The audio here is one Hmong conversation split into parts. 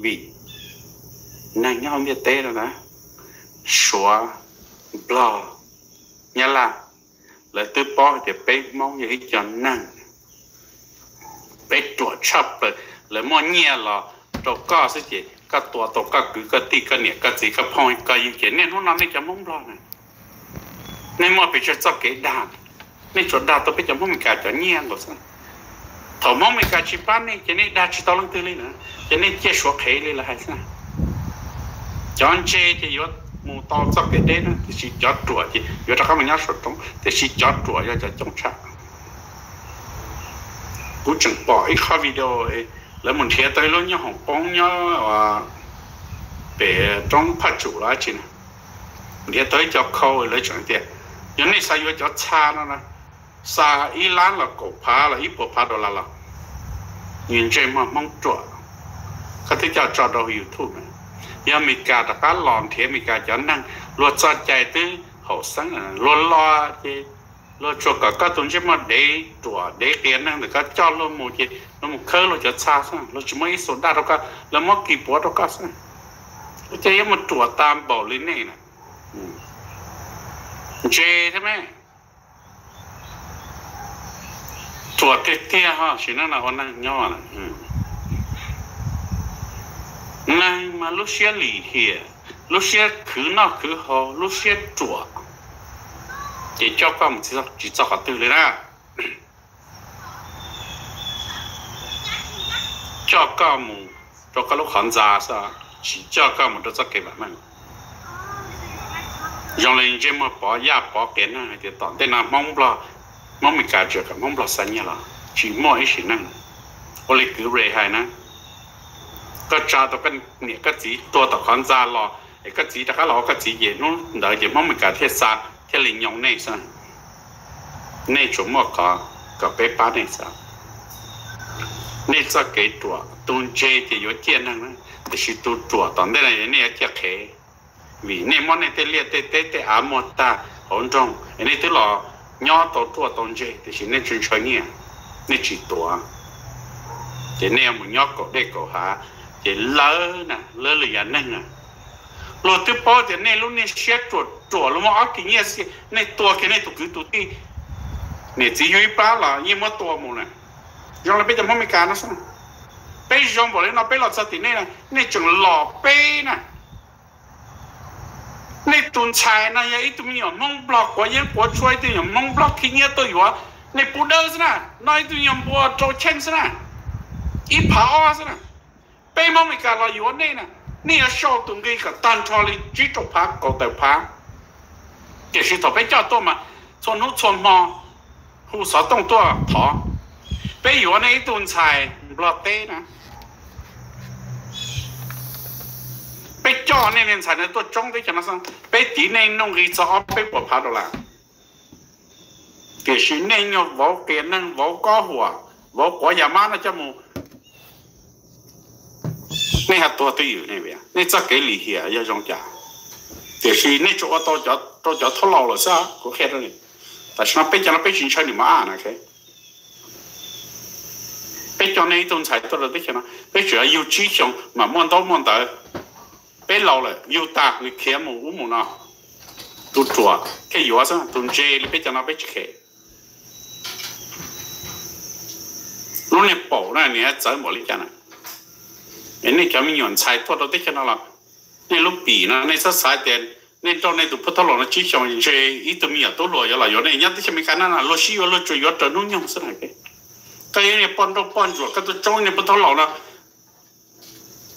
vim neeg nyob hauv ntiaj teb no na, Suav, Nplog, Nyab Laj, lawv twb paub hais tias peb Hmoob yog ib co neeg, peb ruam tshaj plaws. Lawv muaj nyiaj los rau koj xwb ces koj tua tau koj kwv koj tij koj niam koj txiv koj phooj koj ywg ces niaj hnub no nej cov Hmoob Nplog na, nej muaj pes tsawg txoj kev dag, nej tsuas dag tau peb cov Hmoob Meskas cov nyiaj nkaus xwb. Thaum Hmoob Meskas tsis pab nej ces nej dag tsis tau leej twg li na, ces nej ciaj Suav qhev li lawv hais xwb. Cov ntse ces yuav mus tau txoj kev deb na, tiam sis cov ruam ces yuav rov qab mus nyob saum roob, tiam sis cov ruam yog cov coob tshaj. Kuv tseem pom ib qho video, lawv mus nrhiav tau ib lub nyoob hoom poob nyob pem roob Phaj Tsum los dab tsi na, nrhiav tau ib co khau, lawv tseem tias yog nej xav yuav cov txha no na, xa ib lab los kaum phav los ib puas phav dollar los, ntsej muag Hmoob ruam, koj twb coj tso rau YouTube na. Yog Meskas rov qab los nrhiav Meskas cov neeg, luag txoj cai twb haum xeeb, luag los ces luag tsuas kom koj tus ntsej muag dev ruam dev qias neeg ntawm koj coj luag mus ces luag mus khawb luag cov txha xwb, luag tsis muab ib xu daj rau koj, luag muab kis puav rau koj xwb. Ua cas yuav mus ruam tas npaum li nej na? Ntse thiab me, ruam tiag tiag ho sim neej no ua neeg nyob. Neeg mas lub siab lim hiam, lub siab khwv noj khwv haus, lub siab ruam, ces coj koj mus tsis txog qhov twg li na. Coj koj mus rau koj lub qhov ntxa xwb, tsis coj koj mus rau txoj kev vam meej. Zoo li ntsej muag Pov Yaj Pov qias neeg hais tias tom ntej no Hmoob Nplog, Hmoob Meskas tsuas kom Hmoob Nplog xa nyiaj los tsis muaj ib sim neej. Ua li kwv Ray hais na, koj tsa tau koj niam koj txiv tuag tom qhov ntxa los es koj txiv rov qab los ua koj txiv ces hnub ntawd ces Hmoob Meskas thiaj xa thiaj li nyoo nej xwb. Nej tsuas muaj qhov kom peb pab nej xwb. Nej txoj kev ruam, tus ntse ces yuav ciaj neeg na, tiam sis tus ruam tom ntej no nej yuav ciaj qhev, vim nej muab nej tej liaj tej teb tej av muag tag hauv nroog es nej twb los nyob tau ruaj tau ntse tiam sis nej tsis ntshaw nyiaj, nej tsis tuav, ces nej yuav mus nyob kaum dej kaum hav, ces lawv na, lawv lwm yam neeg na, luag twb paub tias nej lub niag siab ruam ruam, luag muaj ob kis nyiaj xwb nej tua kiag nej tus kwv tus tij, niam txiv yug ib plab los yeej muab tua mus na. Zoo li peb cov Hmoob Meskas no xwb, peb zoo npaum li no peb los txog tim nej, nej tseem lom peb na. Nej tus ntxhais no yog ib tug me nyuam Hmoob Nplog quav yeeb quav tshuaj, ib tug me nyuam Hmoob Nplog khi nyiab tuaj yuav, nej pub dawb xwb na, noj ib tug nyuag npua rau cheej xwb na, ib phav ob xwb na. Peb Hmoob Meskas los yuav nej na, nej yuav sau tus nqi kom tag nrho li tsib rau phav kaum tawm phav. Tiam sis thaum peb coj tuaj mas txhua hnub txhua hmo hu xov tooj tuaj thov. Peb yuav nej ib tug ntxhais Nplog teb na, peb coj nej niag ntxhais no tuaj tsoob teb chaws no xwb, peb tiv nej nuj nqi txog ob peb puas phav dollar. Tiam sis nej nyuag vauv qias neeg, vauv kob huam, vauv quav yas mab no coj mus, nej ho tuag twj ywm ne. Nej txoj kev lim hiam yog zoo cas? Tiam sis nej tsuas ua tau rau cov thaub laus lawm xwb, kuv qhia rau nej. Tam sim no peb cov no peb tsis ntshaw niam mos ab na. Peb coj nej ib tug ntxhais tuaj rau teb chaws no peb tseem yug tsib xyoo mam muaj ntaub muaj ntawv. Peb laus lawm yug tag nws khiav mus ub mus no. Tus ruam thiaj yuav xwb, tus ntse li peb cov no peb tsis kheev. Lub niag paum na nws txawv npaum li cas na. Es nej cov me nyuam ntxhais tuaj rau teb chaws no los, nej lub pim no nej txhob xav tias nej nrauj nej tus phub thaub laus no tsib xyoos ntshe ib tug me nyuam tub hluas yuav los yuav nej. Nyob teb chaws Amelikas no luag sib yuav luag tsuas yuav raws hnub nyoog xwb na. Koj yog niag poj nrauj poj ntsuam koj tuaj tsoob niag phub thaub laus no,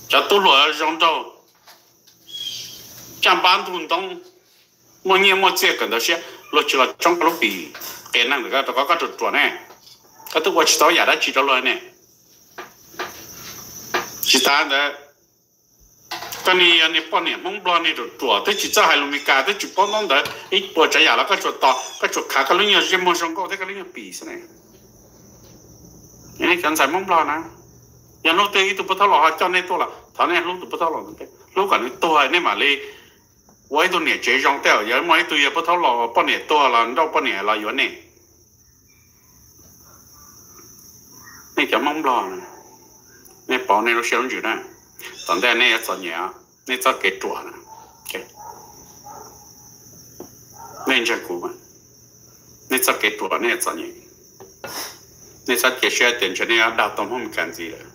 cov tub hluas zoo nraug, caj npab ntug ntoo, muaj nyiaj muaj txiaj kawm ntawv siab, luag tsis los tsoob koj lub pim qias neeg ntawm koj rau qhov koj ruam ruam ne. Koj twb ua tsis tau yam dab tsi rau luag ne. Tsis tas ntawd, koj niag yog niag poj niam Hmoob Nplog niag ruam ruam twb tsis txawj hais lus Meskas twb tsis paub ntaub ntawv ib puas tsav yam los koj tsuas tos koj tsuas khav koj lub nyuag zej muag zoo nkauj thiab koj lub nyuag pim xwb ne. Nej cov ntxhais Hmoob Nplog na, yog hnub twg ib tug phub thaub laus ho coj nej tuaj los thov nej hlub tus phub thaub laus, hlub kom nws tuag nej mam li ua ib tug niam tsev zoo tej. Yog muaj ib tug yog phub thaub laus poj niam tuag los nrauj poj niam los yuav nej. Nej cov Hmoob Nplog, nej pauv nej lub siab lub ntsws na. Tom ntej nej yuav txom nyem, nej txoj kev ruam na. Nej ntseeg kuv, nej txoj kev ruam nej yuav txom nyem. Nej txhob cia siab tias ntshe nej yuav dag tau Hmoob Meskas ntxiv lawm.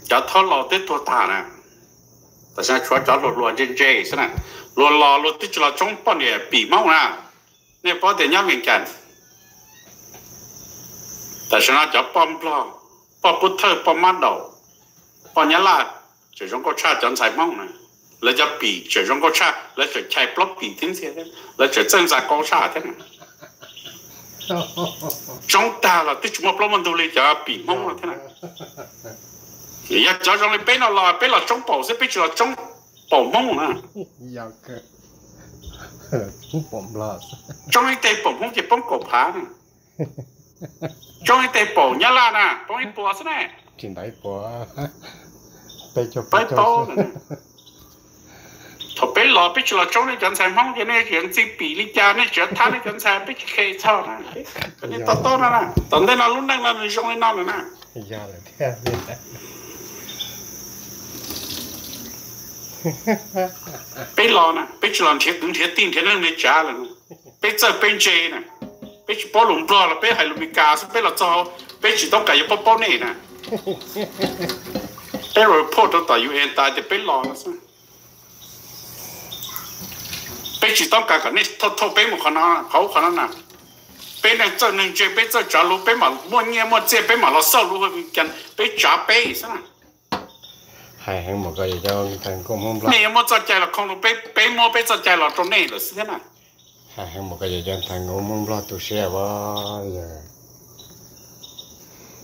Cov thab laus twb tuag tag na, tam sim no tshuav cov hluas hluas ntse ntse xwb na. Luag los luag twb tsis los tsoob poj niam pim Hmoob na. Nej paub tias nyob Meskas, tam sim no cov poj Nplog, poj Pub Thawj, poj Mab Daum, poj Nyab Laj tseem zoo nkauj tshaj cov ntxhais Hmoob na. Lawv cov pim tseem zoo nkauj tshaj, lawv tseem chais plaub pim thiab ntxiag, lawv tseem txawj ntxa qau tshaj thiab na. Tsoob tag los twb tsis muaj plaub muaj ntug li cov pim Hmoob no thiab na. Yog cov zoo li peb no los peb los tsoob paum xwb, peb tsis los tsoob paum Hmoob na. Tsoob ib teg paum Hmoob ces poob kaum phav na. Tsoob ib teg paum Nyab Laj na poob ib puas xwb ne. Peb paub. Thaum peb los peb tsis los tsoob nej cov ntxhais Hmoob ces nej tseem ntxi pim li cas, nej tseem thab nej cov ntxhais, peb tsis khe txog na. Nej to taub no na, tom ntej no lub neej no nws zoo li no lawm na. Peb los na peb tsis los nrhiav kwv nrhiav tij nrhiav neej nrhiav tsav lawm. Peb txawj peb ntse na, peb tsis paub lus Nplog los peb hais lus Meskas xwb, peb los txog peb tsis toob kas yuav paub paub nej na. Peb report rau tom U N tas tias peb los no xwb. Peb tsis toob kas kom nej thauj thauj peb mus qhov no qhov ub qhov no na. Peb neeg txawj neeg ntse, peb txawj tsav lus, peb mam muaj nyiaj muaj txiaj, peb mam los xauj lus, peb tsav peb xwb na. Nej yuav muab txoj cai los khoo rau peb, peb muab peb txoj cai los rau nej lawm xwb thiab na.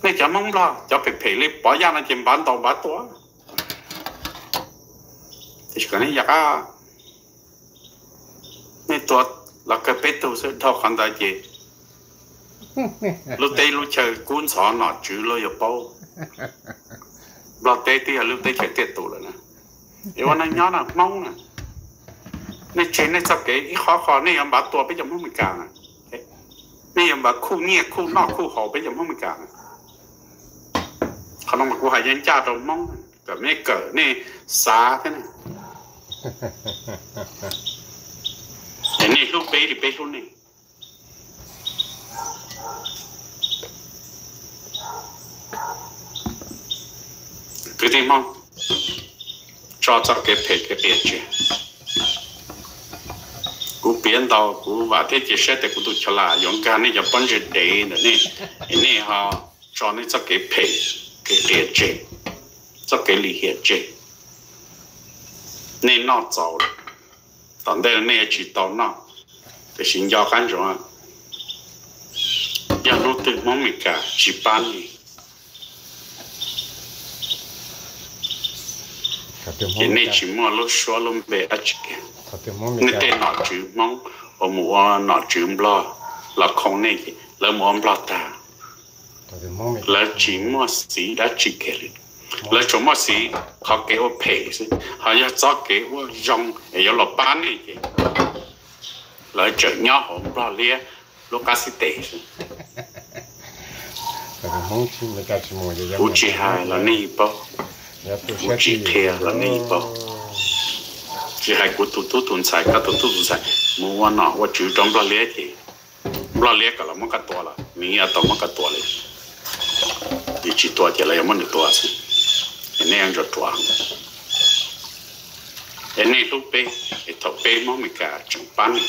Nej cov Hmoob Nplog cov phem phem li Pov Yaj no ces npav ntaus npav tua. Nej tua los kawg peb tug xwb, dhau qhov ntawd ces lub teb lub chaw kub ntxhov nom tswv luag yuav paub. Nplog teb twb yog lub teb chaws tiaj tus lawm na. Es ua neej nyob na Hmoob na, nej tseg nej txoj kev ib qhov qho nej yuav npav tua peb cov Hmoob Meskas na. Nej yuav npav khuj nyiaj khuj noj khuj haus peb cov Hmoob Meskas na. Qhov no mas kuv hais ncaj ncaj rau Hmoob kom nej kawm nej xav thiab. Es nej hlub peb li peb hlub nej. Kwv tij Hmoob, tso txoj kev phem kev qias tseg. Kuv piav ntau, kuv vam thiab cia siab tias kuv tus Chov Lam yuav nkag nej cov pob ntseg dev ntawm nej, es nej ho tso nej txoj kev phem kev qias tseg, txoj kev lim hiam tseg. Nej noj txaus lawm, tom ntej nej yuav tsis tau noj. Tiam sis nco qab ntsoov, yog hnub twg Hmoob Meskas tsis pab nej, ces nej tsis muaj lub suab lub npe dab tsi kiag. Nej tej nom tswv Hmoob uas mus ua nom tswv Nplog los khoo nej ces lawv mus ua Nplog tag, lawv tsis muaj xiv dab tsi kiag li. Lawv tsuas muaj xiv qhov kev ua phem xwb, ho yog txoj kev ua zoo es yuav los pab nej ces lawv tseem nyob hauv Nplog liab lub qab xib tes xwb. Kuv tsis hais los nej yeej paub, kuv tsis qhia los nej yeej paub. Tsis hais kuv tus tub tus ntxhais, koj tus tub tus ntxhais mus ua nom ua tswv rau Nplog liab ces Nplog liab kom los muab koj tua los nws yeej yuav tau muab koj tua li. Nws tsis tua ces lawv yuav muab nws tua xwb. Es nej yuav ntsuas ruam, es nej hlub peb, es thaum peb Hmoob Meskas tseem pab nej,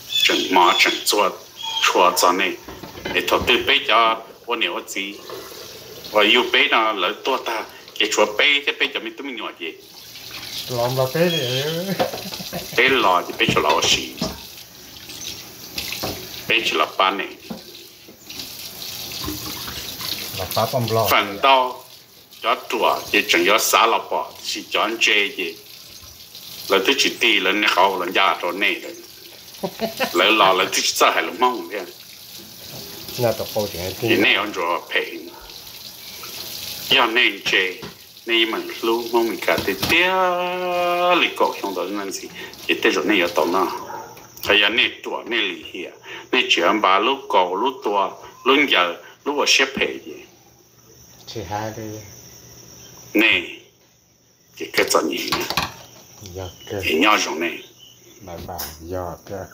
tseem hmov tseem txhua txog nej, es thaum twg peb cov ua niam ua txiv uas yug peb no lawv tuag tag ces tshuav peb thiab peb cov me tub me nyuam ces peb los ces peb tsuas los ua si, peb tsis los pab nej. Feem ntau cov ruam ces tseem yuav xav los pom, tiam sis cov ntse ces lawv twb tsis tig lawv niag qauv los ncaj rau nej lawm. Lawv los lawv twb tsis txawj hais lus Hmoob thiab. Ces nej yuav ntsuas phem. Yog nej ntse, nej yeej meem hlub Hmoob Meskas tiag tiag li kaum xyoo ntawd ntxiv ces tej zaum nej yuav tau noj. Ho yog nej ruam nej lim hiam, nej tseem npav lub kaus lub tua, lub ncaws lub ua siab phem ces nej, ces kawg txom nyem, ces nyob zoo nej, yog kawg.